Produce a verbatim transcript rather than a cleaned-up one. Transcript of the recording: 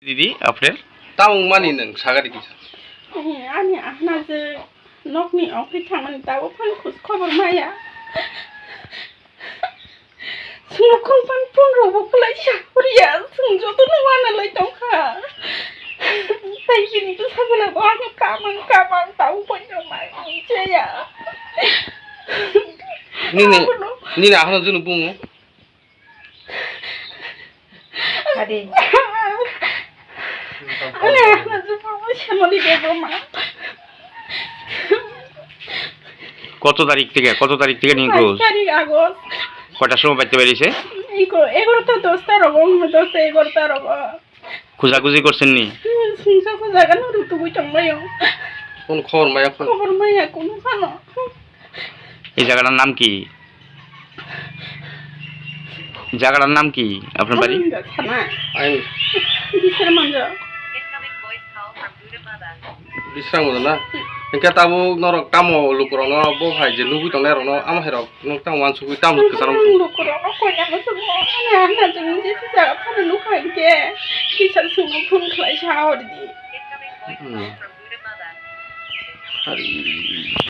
Didi, after? Tamung mani nang sagari kisa. Eh, ani ahna je nokni okri thangmani tabo phang khus khobor maya. Sungno khongpan phone robo khulai sa huriya, sung joto no wana lai tongkha. Tai bini bwsajwla bo ano kamang kamang tabo poito mai chaya. Nini, nini ahna junu bungo. Adi. Kota tarik theke, kota tarik theke ni August? Tarik August. Kota somoy batte beri se? Iko, egarota dosta rogo, dosta egarota rogo. Khuja khuji korsen ni? Sungsa khuja gano rutugui tongbayo. Kon khobor maya kon? Khobor maya kono sano. Ei jagatar nam ki? Jagatar nam ki? Apnar bari? Amin da sana. Amin. Bisar manja. Bisar manja na? Engke tabo norok tamo lukurok no bo hai je nugui tongnai rok no ama hai rok no tamo wansugui tamo kwcharo. Lukurok no koina musugo. Ana ana jeng je si jaga phano nukha engke. Bisar sungno phone khlai sa hor di. Hmm. Hari.